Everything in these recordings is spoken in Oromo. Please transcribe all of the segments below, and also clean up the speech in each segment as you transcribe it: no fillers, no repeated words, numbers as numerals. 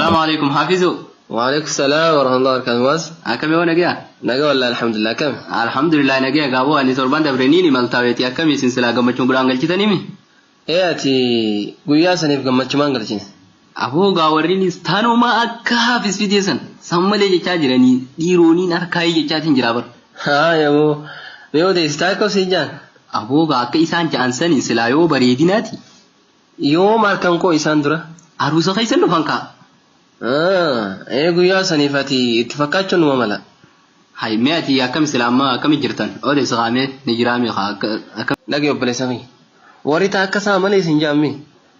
Salaamu alaikum Hafizu. Waalaikum salaam wa rahmatullahi wa barakatuh. Maas? Akkami hoo nagaya? Naga wallahi alhamdulillah akkami? Alhamdulillah nagaya gaaboo ani torban dabre niin imaltaaweeti akkami isin silaa gammachuun godhaan galchitanimi? Ee ati guyyaa saniif gammachumaan galchine. Aboo gaa warriinis tanuma akka haafis fidee san san malee jechaa jiranii dhiirooniin harkaayii jechaatiin jiraa bar. Haa yaboo mee odeessitaa akka osii jaan? Aboo gaa akka isaan ja'an sanii silaa yoo bareedinaati. Yoom harkan koo isaan dura? Aruusa keessan dhufan kaa. Ee guyyaa saniif ati itti fakkaachuun numa mala. Hay mee ati akkami sila amma akkami jirtan odeessi kaa mee ni jiraami kaa akka. Dhaga'i obboleessa kiyya. Warri taa akka isaa malee isin ja'an mee?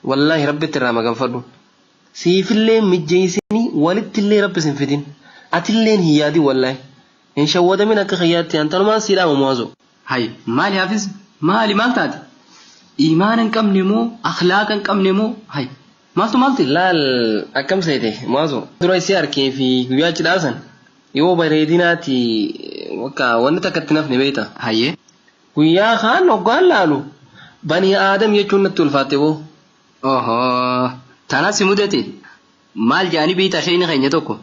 Wallaahi Rabbitti irraa maganfadhu. Siifillee hin mijjeessinii walittillee Rabbi sin fidin. Atilleen hin yaadin wallaahi. Hin shawwadamin akka kiyyaatti an tanumaan sii dhaama Mu'aazoo. Hay maali hafiz maali maal taate iimaana hin qabne moo akhlaaqa hin qabne moo hay maaltu maal ta'e. Laal akkam seete Mu'aazoo. Dura isii arkee fi guyyaa cidhaa san yoo bareedinaati bakka wanni takka itti nafne beekta. Hayyee. Guyyaa kaan hoggaan laalu banii aadam jechuun natti ulfaatte boo. Ohoo tana si mudate maal jedhanii beektaa sheeyni keenya tokko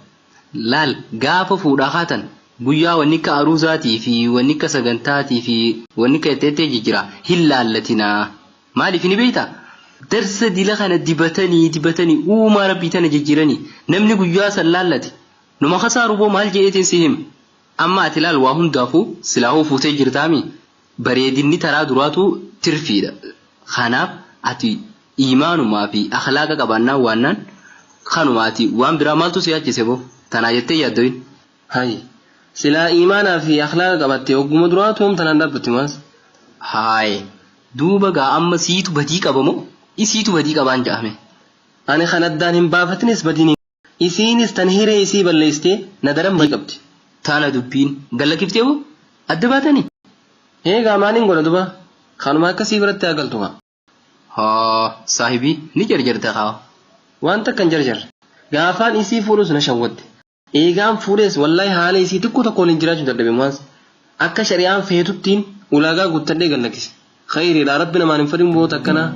laal gaafa fuudhaa kaatan guyyaa wanni akka aruuzaatii fi wanni akka sagantaatii fi wanni akka etteettee jijjira hin laallatinaa maaliif ni beektaa darsa dila kana dibatanii dibatanii uumaa rabbii tana jijjiiranii namni guyyaa san laallate numa kasaaru boo maal je'eetiin si hima amma ati laal waa hundaafuu silaahuu fuutee jirtaami Bareedinni taraa duraatu tirfiidha. Kanaaf ati iimaanumaa fi akhlaaqa qabaannaan waannaan kanuma ati waan biraa maaltu si yaachise boo? Tanaa jettee hin yaaddoyin. Hay. Silaa iimaanaa fi akhlaaqa qabatte hogguma duraatu hom tanaan dhaabbatti maas. Haay. Duuba gaa amma siitu badii qaba moo isiitu badii qabaan ja'a mee? Ani kan addaan hin baafatinis badiin hin. Isiinis tan hiree isii balleessitee na daran badii qabdi. Tana dubbiin. Gad lakkiftee hoo? Adda baatanii? Ee gaa maaliin godha duba? Kanuma akkasii biratti haa galtu kaa. Hoo saahibii ni jarjarte kaa. Waan takka hin jarjarre. Gaafaan isii fuudhus na shawwadde. Eegaan fuudhees wallaahi haala isii xiqqoo tokko waliin jiraachuu dadhabe Mu'aaz. Akka shari'aan feetuttiin ulaagaa guuttadhee gad lakkise. Khayriidha rabbi namaan hin fedhin boota akkanaa.